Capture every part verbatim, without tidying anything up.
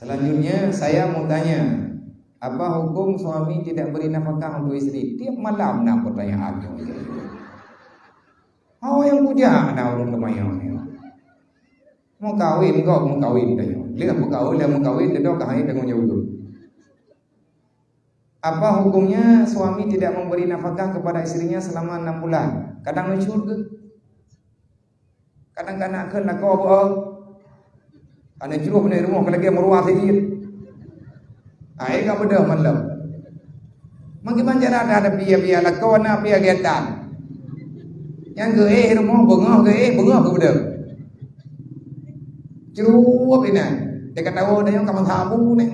Selanjutnya, saya mau tanya, apa hukum suami tidak beri nafkah untuk istri? Tiap malam na pertanyaan nyoe. Hao nyang kujak na ureueng teumanyong nyoe. Meukawen kok meukawen tanyoe. Lheueh meukawen, lheueh meukawen, dudoe ka hai tanggong jaweueb. Apa hukumnya suami tidak memberi nafkah kepada istrinya selama enam bulan? Kadang neucut geuh. Kadang ka na kheun lakoe beu-o. Ka neujroh bak rumoh ka lagèe meuruwa sijeuet. Ai ka beudôh mandum. Meukiban cara that pia-pia lakoe na pia geutan. Nyang geuéh rumoh beungoh geuéh beungoh geubeudôh. Cukup inan. Teuka tawoe dayong ka meusabu neh.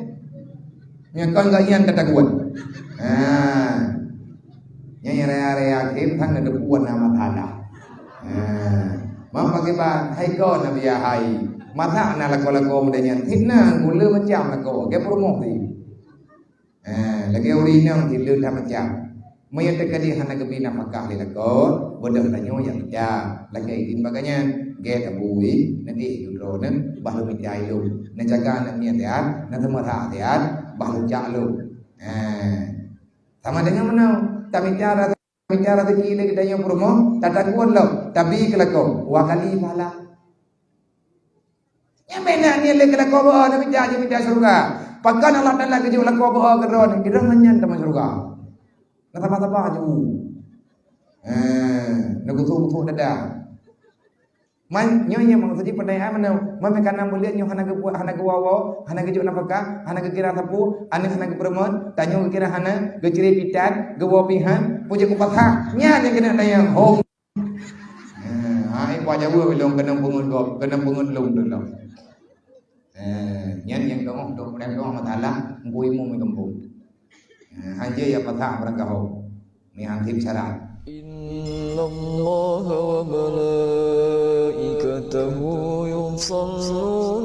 Nyan kon gobnyan ka takot. Ha. Nyan nyang raya-raya khem sang na deupue na masalah. Ha. Mam pakiban hai kon Nabi Yahai. Masa na lakoe-lakoe muda nyan fitnah gula macam lakoe. Ge peurumoh di. Ha, lagèe ureueng inong di le that macam. Meunyoe teuka di hana geubri nafkah lé lakoe, beudôh tanyoe nyang mita. Lagèe idin bak nyan, gèt tabui, neudeh droeneuh, bah lôn mita ilôn. Neujaga aneuk miet siat, neuteumeurah siat, bah lôn jak lôn. Ha. Sama deungon meunoe, tamita rasa, tamita raseuki lé geutanyoe peurumoh, tatakot lom, tabi keu lakoe, dua kali pahala. Nyang bèk na niet lé keu lakoe beu-o, neumita jimita syeuruga. Pakon Allah Taala geujok lakoe beu-o keu droeneuh, keu droeneuh nyan teuma syeuruga. Na sabar-sabar ju. Eh, neugusok-gusok dada. Man, nyoe nyang maksud jih peunanyaan meunoe, man meukanan buleuen nyoe hana geubuet, hana geuwoe-woe, hana geujok nafkah, hana geukira sapeue, aneuk hana geupeureumeun, tanyoe geukira hana, geucre pitan, geuwoe pihan, peue jeuet kupasak, nyan nyang keuneuk tanyong. Hom. Eh, hai, peue jaweueb ilôn keuneuk peungeut gob, keuneuk peungeut lôn tu lôn. Eh, nyan nyang keumoh, dok, nyang keumoh masalah, engku imum di gampông. Eh, hanjeuet ya pasak barangkaho. Ni hantim syarat. إن الله وملائكته يصلون